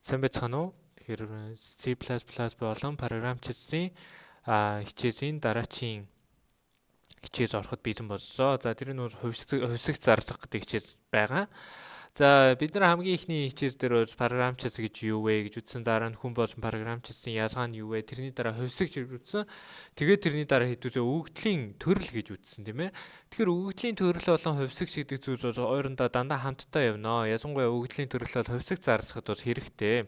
Сайн байцгаана уу? Тэгэхээр C++ болон програмчлалын хичээлийн дараачийн хичээл ороход бэлэн боллоо. За, тэр нь хувьсагч зарлах гэдэг хичээл байгаа. За, бид нар хамгийн эхний хичээл дээр бол програмчлал гэж юу вэ гэж үзсэн, дараа нь хүн болон програмчлалын ялгаа нь юу вэ? Тэрний дараа хувьсагч гэж үзсэн. Тэгээд тэрний дараа хэдүүлээ өгөгдлийн төрөл гэж үзсэн, тийм ээ. Тэгэхээр өгөгдлийн төрөл болон хувьсагч гэдэг зүйл бол ойрондоо дандаа хамтдаа явна. Ялангуяа өгөгдлийн төрөл бол хувьсагч зарлахад бол хэрэгтэй.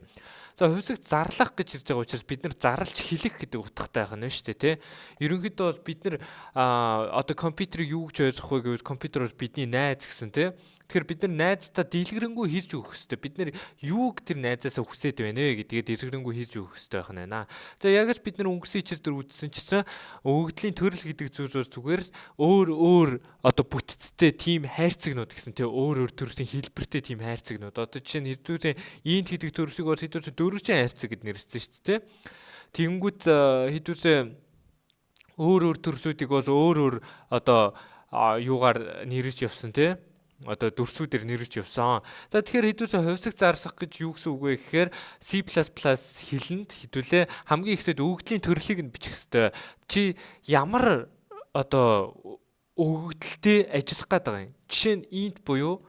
За, хувьсагч зарлах гэж хэлж байгаа учраас бид нар зарлж хэлэх гэдэг утгатай байх нь шүү дээ, тий. Ерөнхийдөө бол бид нар одоо компьютерыг юу гэж ойлгох вэ гэвэл компьютер бол бидний найз гэсэн, тий. Тэгэхээр бид нар найздаа дэлгэрэнгүй хэлж өгөх ёстой. Бид нар юуг тэр найзаасаа хүсээд байна вэ гэдгээ дэлгэрэнгүй хэлж өгөх ёстой байх нь байна. За, яг л бид нар өнгөрсөн хичээл дээр үзсэн чинь өгөгдлийн төрөл гэдэг зүйл бол зүгээр л өөр өөр одоо бүтцтэй тийм хайрцагнууд гэсэн, тий, өөр өөр төрлийн хэлбэртэй тийм хайрцагнууд. Одоо жишээ нь хэдүүлээ int гэдэг төрлийг бол хэдүүлээ дөрвөлжин хайрцаг гэд нэрлэсэн шүү дээ. Тэгэнгүүт хэдүүлээ өөр өөр төрлүүдийг бол өөр өөр одоо юугаар нэрлэж явсан, тий, одоо дүрсүүдээр нэрлэж явсан. За, тэгэхээр хэдүүлээ хувьсагч зарлах гэж юу гэсэн үг вэ гэхээр C++ хэлэнд хэдүүлээ хамгийн эхлээд өгөгдлийн төрлийг нь бичих ёстой. Чи ямар одоо өгөгдөлтэй ажиллах гээд байгаа юм. Жишээ нь int буюу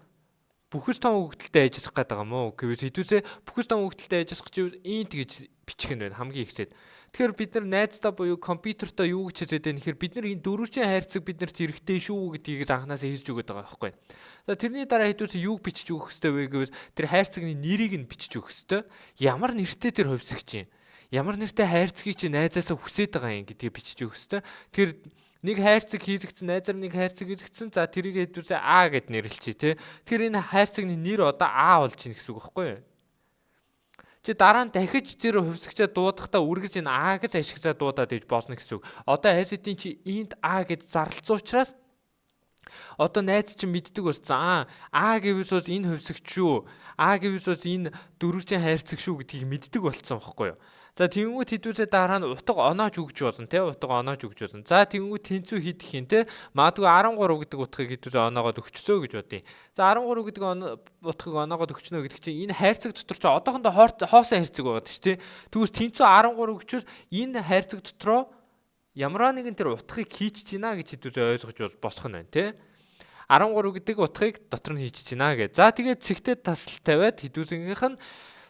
бүхэл том өгөгдөлтэй ажиллах гээд байгаа юм уу гэвэл хэдүүлээ бүхэл том өгөгдөлтэй ажиллах гэж int гэж бичих нь байна хамгийн эхлээд. Тэгэхээр бид нар найздаа буюу компьютертой юу гэж хэлээд байна гэхээр бид нар энэ дөрвөлжин хайрцаг биднэрт хэрэгтэй шүү гэдгийг анхнаасаа хэлж өгöd байгаа байхгүй. За, тэрний дараа хэдүүлээ юуг бичиж өгөх ёстой вэ гэвэл тэр хайрцагны нэрийг нь бичиж өгөх ёстой. Ямар нэртэй тэр хувьсагч юм? Ямар нэртэй хайрцагийг чи найзаасаа хүсээд байгаа юм гэдгийг бичиж өгөх ёстой. Тэр нэг хайрцаг хийлэгдсэн, найзаар нэг хайрцаг хийлэгдсэн. За, тэрийг хэдүүлээ А гэд нэрлэлчихье, те. Тэгэхээр энэ хайрцагны нэр одоо А болж байна гэсэн үг байхгүй юу? Чи дараа нь дахиж тэр хувьсагчаа дуудахдаа үргэлж энэ А гэж ашиглаад дуудаад иж болно гэсэн үг. Одоо аль хэдийн чи int А гэж зарласан учраас одоо найз чинь мэддэг болсон. А гэвээс бол энэ хувьсагч шүү. А гэвээс бол энэ дөрвөлжин хайрцаг шүү гэдгийг мэддэг болсон байхгүй юу? За, тэгэнгүүт хэдүүлээ дараа нь утга оноож өгч болно, те, утга оноож өгч болно. За, тэгэнгүүт тэнцүү хийх юм, те, магадгүй 13 гэдэг утгыг хэдүүлээ оноогоод өгчлөө гэж бодъё. За, 13 гэдэг утгыг оноогоод өгчнө гэдэг чинь энэ хайрцаг дотор чи одоохондоо хоосон хайрцаг байгаа шүү, те. Тэгвэл тэнцүү 13 өгчвөл энэ хайрцаг дотроо ямар нэгэн тэр утгыг хийчих гинэ гэж хэдүүлээ ойлгож болох нь байна, те. 13 гэдэг утгыг дотор нь хийчих гинэ гэж. За, тэгээд цэгтээ тасал тавиад хэдүүлэнгийнх нь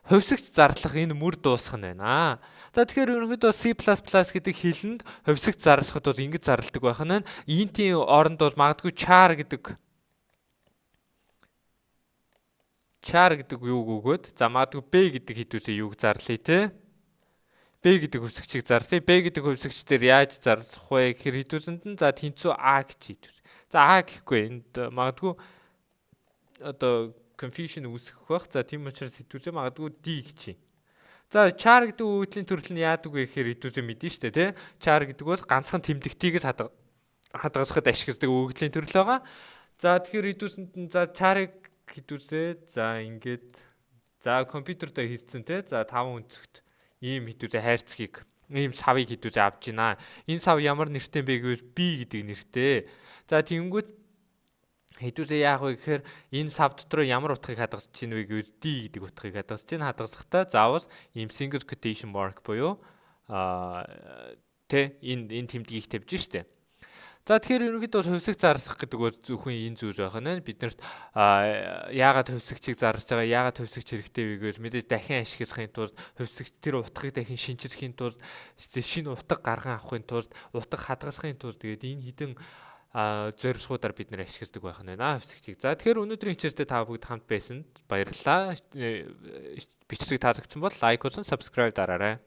хувьсагч зарлах энэ мөр дуусах нь байна. За, тэгэхээр ерөнхийдөө C++ гэдэг хэлэнд хувьсагч зарлахад бол ингэж зарладаг байх нь. Int-ийн оронд бол магадгүй char гэдэг юуг өгөөд, за, магадгүй B гэдэг хэдүүлээ юуг зарлая, те. B гэдэг хувьсагчийг зарлая. B гэдэг хувьсагч дээр яаж зарлах вэ гэхээр хэдүүлсэнд нь за тэнцүү А гэж хэдүүл. За, А гэхгүй энд магадгүй одоо confusion үүсгэх байх. За, тийм учраас хэдүүлээ магадгүй D гэж. За, char гэдэг өгөгдлийн төрөл нь яадаг вэ гэхээр хэдүүлээ мэднэ шүү дээ, тий. Char гэдэг бол ганцхан тэмдэгтийг л хадгалахад ашигладаг өгөгдлийн төрөл байгаа. За, тэгэхээр хэдүүлсэнд нь за char-ыг хэдүүлээ. За, ингээд за компьютердээ хийцэн, тий. За, 5 өнцөгт ийм хэдүүлээ хайрцгийг, ийм савыг хэдүүлээ авч байна. Энэ сав ямар нэртэй бэ гэвэл B гэдэг нэртэй. За, тэгэнгүүт хэдүүлээ яах вэ гэхээр энэ сав дотор ямар утгыг хадгалж чинь вэ гэвэл D гэдэг утгыг хадгалж чинь. Хадгалахдаа заавал ийм single quotation mark буюу тэ энэ тэмдгийг тавьж штэ. За, тэгэхээр ерөнхийдөө хувьсагч зарлах гэдэг бол зөвхөн энэ зүйл байх нь. Бид нарт яагаад хувьсагчийг зарлаж байгаа, яагаад хувьсагч хэрэгтэй вэ гэвэл мэдээж дахин ашиглахын тулд, хувьсагч тэр утгыг дахин шинжлэхийн тулд, шинэ утга гарган авахын тулд, утга хадгалахын тулд, тэгээд энэ хэдэн зорилгоудаар бид нэр ашигладаг байх нь байна хувьсагчийг. За, тэгэхээр өнөөдрийн хичээлдээ та бүгд хамт байсанд баярлалаа. Бичлэг таалагдсан бол лайк болон subscribe дараарай.